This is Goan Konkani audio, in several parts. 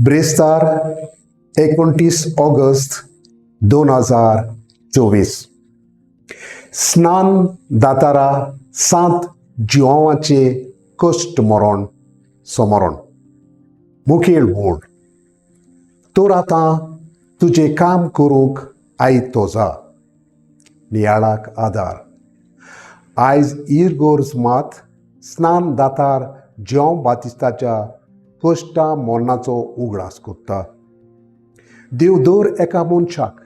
ब्रेस्तार 29 ऑगस्ट 2024. स्नान दातारा सांत जिवांचे कश्ट मरण समरण. मुखेल वोड. तर आतां तुजें काम करूंक आयतो जा. नियाळाक आदार. आयज इरगोर्ज मात स्नान दातार जेव बातिस्ताच्या कश्टा मरणाचो उगडास कोत्ता. देव दर एका मनशाक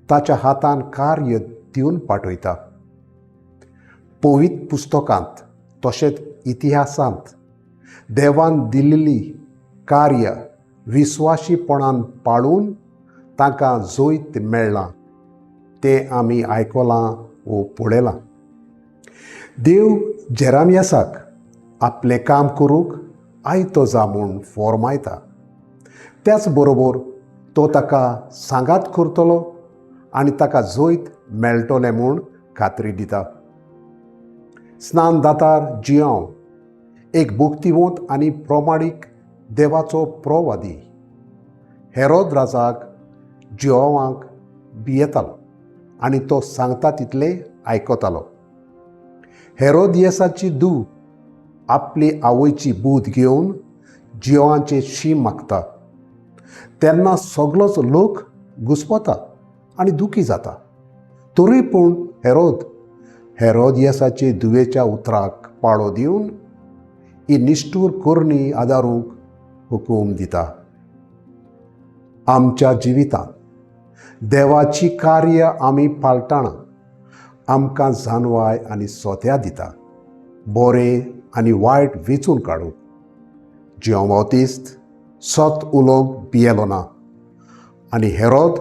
ताच्या हातान कार्य दिवन पाठयता. पवित्र पुस्तकांत तशेंच इतिहासांत देवान दिल्ली कार्य विस्वाशीपणान पाळून तांकां जैत मेळ्ळां तें आमी आयकलां वो पळयलां. देव जेरामियासाक आपलें काम करूंक आयतो जा म्हूण फॉर्मायता. त्याच बरोबर तो ताका सांगात करतलो आनी ताका जैत मेळटलें म्हूण खात्री दिता. स्नान दातार जियांव एक भक्तिवंत आनी प्रमाणीक देवाचो प्रवादी हेरोद राजाक जियोवांक भियेतालो आनी तो सांगता तितलें आयकतालो. हेरोदियसाची धूव आपली आवयची बूद घेवन जियोवाचें शीम मागता तेन्ना सगलोच लोक घुस्पता आनी दुखी जाता. तरूय पूण हेरोद हेरोदियसाचे धुवेच्या उतराक पाळो दिवन ही निश्ठूर करणी आदारूंक हुकूम दिता. आमच्या जिवितांत देवाची कार्य आमी पाळटना आमकां जानवाय आनी सोत्या दिता बरें आनी वायट वेंचून काडूंक. जियांव बावतिस्त सत उलोवंक भियेलो ना आनी हेरोद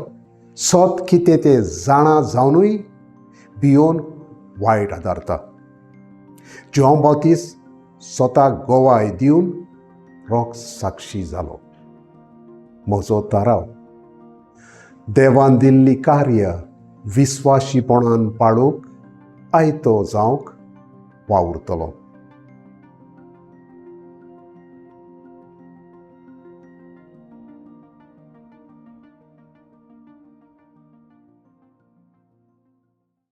सत कितें तें जाणा जावनूय भियोवन वायट आदारता. जियांव बावतिस्त स्वताक गोवाय दिवन रोख साक्षी जालो. म्हजो थाराव: देवान दिल्ली कार्य विस्वाशीपणान पाळूंक आयतो जावंक वावुरतलो.